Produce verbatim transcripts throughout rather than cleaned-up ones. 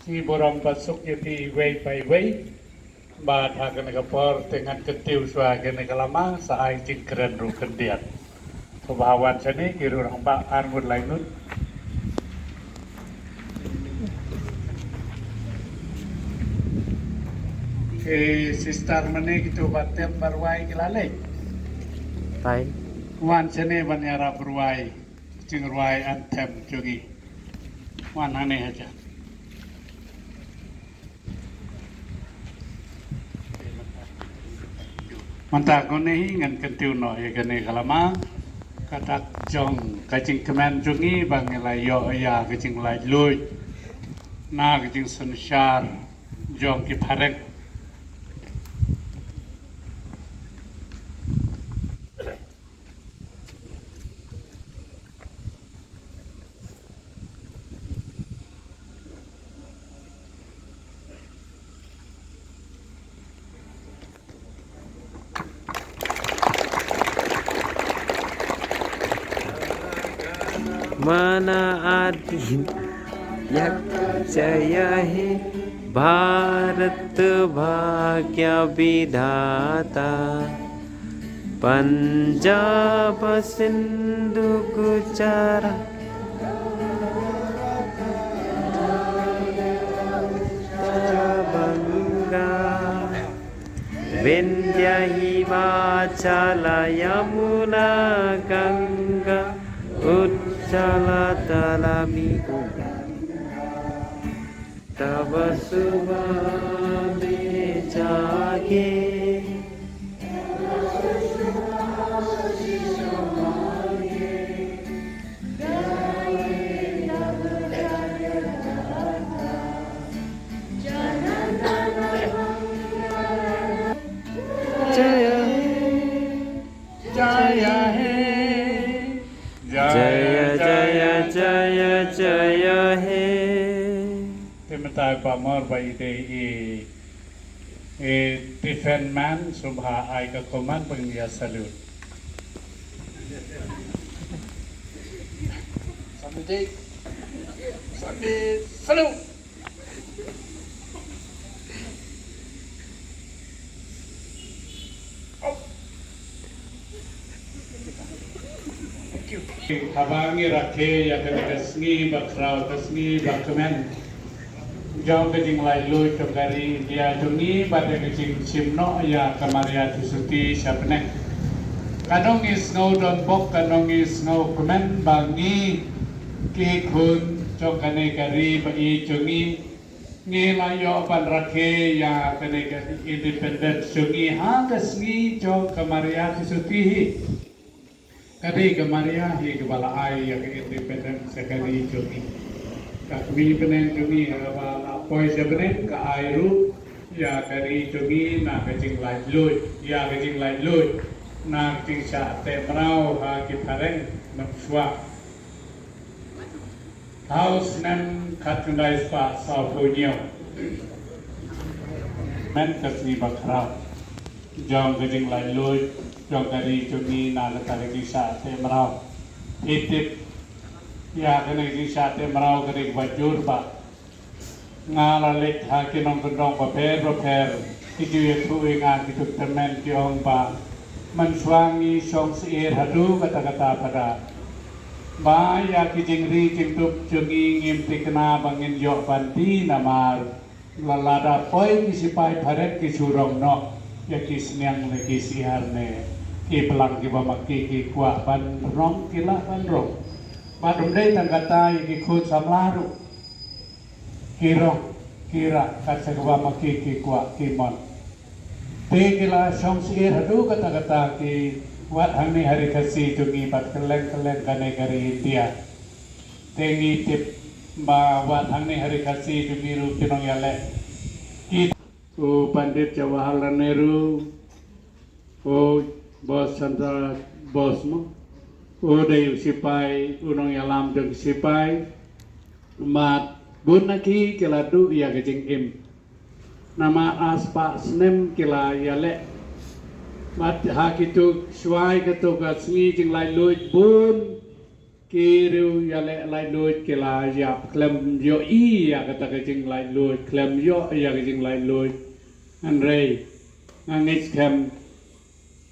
Ki burom bad suk ïa phi iwei pa iwei. Bad ha kane ka por te ngan kyntiew shuwa kane ka lama sa ai jingkren ruh khyndiat. Sngewbha wan shane ki ruh rangbah ar ngut lai ngut. Ki sister mane kitu ba tep ba rwai ki la leit. Wan shane ban ïarap rwai jingrwai anthem jong ngi. Wan hangne hajan. Mynta kane hi ngan kyntiew noh ïa kane ka lama ka dak jong ka jingkmen jong ngi ba ngi la ïoh ïa ka jinglaitluid na ka jingsynshar jong ki phareng. माना आदि यक जय हे भारत भाग्य विधाता। पंजाब सिंधु गुजरात गंगा विंध्य हिमाचल यमुना गंगा उच्छल तलमी तव सुभावे जागे। जय हे, जय हे, जय, जय, जय, जय हे। Te mynta ba mor ba i dei i, i defense man sngewbha ai ka command ban ïa salute. Sambil dei, sambil salute. Haba ngi rakhe ïa kane ka sngi ba khraw, ka sngi ba kmen jong ka jinglaitluid jong ka ri India jong ngi bad ïa ka jingshim noh ïa ka Maria Thisuti sha bneng. Ka nong ngi sngew donbok, ka nong ngi sngew kmen ba ngi ki khun jong kane ka ri ba ïeit jong ngi ngi la ïoh ban rakhe ïa kane ka independence jong ngi ha ka sngi jong ka Maria Thisuti hi. Ka dei ka Maria hi kaba la ai ïa ka independence sha ka ri jong ngi. Ka kmie bneng jong ngi haba la poi sha bneng ka ai ruh ïa ka ri jong ngi na ka jinglaitluid, ïa ka jinglaitluid na ka jingshah teh mraw ha ki phareng mynshuwa. Hynriew snem khatkhyndai spah sawphew hynñiew. Mynta ka sngi ba khraw jong ka jinglaitluid jong ka ri jong ngi na kata ka jingshah teh mraw. Phi tip ïa kane ka jingshah teh mraw ka dei kaba jur ba nga la leit ha ki nongkyndong bapher bapher, ki ju ïathuh ïa nga, ki ju tymmen, ki ong ba mynshuwa ngi shong syiar haduh katta katta pada. Ba ïa ki jingri jingdup jong ngi ngim thikna ba ngin ïoh ban die namar la lada poi ki sipai pharet ki shu rong noh ïa ki sniang ne ki syiar ne ki blang kiba ma ki ki kwah ban rong ki lah ban rong. Bad ym dei tang kata, ïa ki khun samla ruh ki rong ki rah kat sa kaba ma ki ki kwah ki mon. Te ki la shong syiar haduh katta katta, ki wad hangne ha ri Khasi jong ngi bad kylleng kylleng kane ka ri India. Te ngi tip ba wad hangne ha ri Khasi jong ngi ruh ki nongïaleh, ki u Pandit Jawaharlal Nehru, u Bos Chandra Bos mo, u dei u sipai, u nongïalam jong ki sipai. Bad bun na ki ki la duh ïa ka jingim. Namar ar spah snem ki la ïaleh. Bad ha kitu, shuwa ïa katu ka sngi jinglaitluid, bun Ki riew ïaleh laitluid ki la ïap khlem ïohi ïa kata ka jinglaitluid, khlem ïoh ïa ka jinglaitluid. Hynrei nga ngeit skhem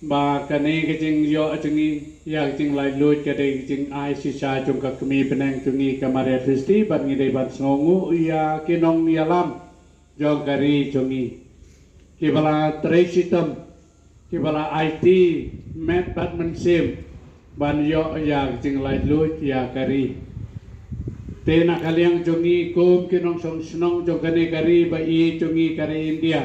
ba kane ka jingïoh jong ngi ïa ka jinglaitluid ka dei ka jingai shisha jong ka kmie bneng jong ngi ka Maria Theisotti, bad ngi dei ban sngewnguh ïa ki nongïalam jong ka ri jong ngi, kiba la trei shitom, kiba la aiti met bad mynsiem ban ïoh ïa ka jinglaitluid ïa ka ri. Te na ka liang jong ngi kum ki nongshong shnong jong kane ka ri ba ïeit jong ngi ka ri India,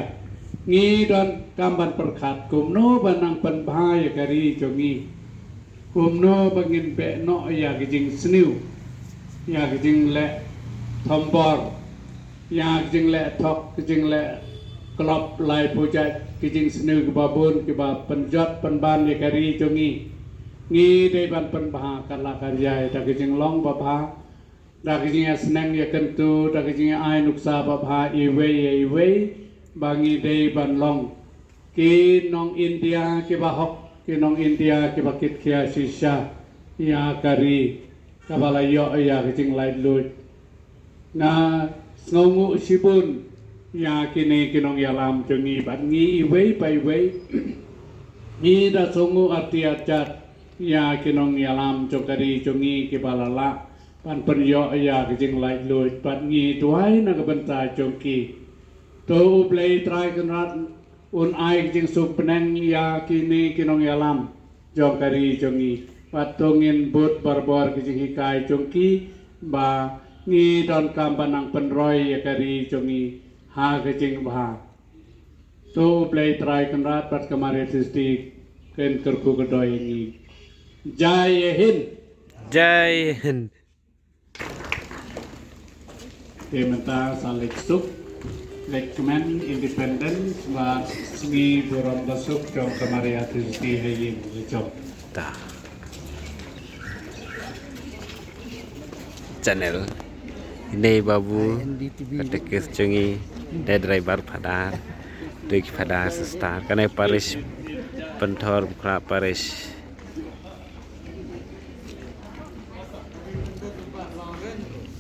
ngi donkam ban pyrkhat kumno ban nang pynbha ïa ka ri jong ngi, kumno ba ngin beh noh ïa ka jingsniew, ïa ka jingleh thombor, ïa ka jingleh thok, ka jingleh klop laiphew jait ki jingsniew kiba bun kiba pynjot pynban ïa ka ri jong ngi. Ngi dei ban pynbha kat la kat ïa da ka jinglong babha, da ka jingïasneng ïakyntu, da ka jingai nuksa babha iwei ïa iwei, ba ngi dei ban long ki nong India kiba hok, ki nong India kiba kitkhia shisha ïa ka ri kaba la ïoh ïa ka jinglaitluid. Nga sngewnguh shibun ïa kine ki nongïalam jong ngi bad ngi iwei pa iwei. Ngi da sngewnguh arti arjat ïa ki nongïalam jong ka ri jong ngi kiba la lah ban pynïoh ïa ka jinglaitluid bad ngi duwai na ka bynta jong ki. To U Blei Trai Kynrad un ai ka jingsuk bneng ïa kine ki nongïalam jong ka ri jong ngi. Bad to ngin bud barabor ka jinghikai jong ki ba ngi donkam ban nang pynroi ïa ka ri jong ngi ha ka jingbha. To U Blei Trai Kynrad bad ka Maria Theisotti kin kyrkhu kyrdoh ïa ngi. Jai Hind. Jai Hind. Te mynta sa leit suk, leit kmen Independence bad sngi burom basuk jong ka Maria Theisotti ha ïing la jong. Ta. Channel. Ine i Babu, katekis jong ngi, ine i driver father, dei ki father sister, kane parish, Pynthor Bukhra parish.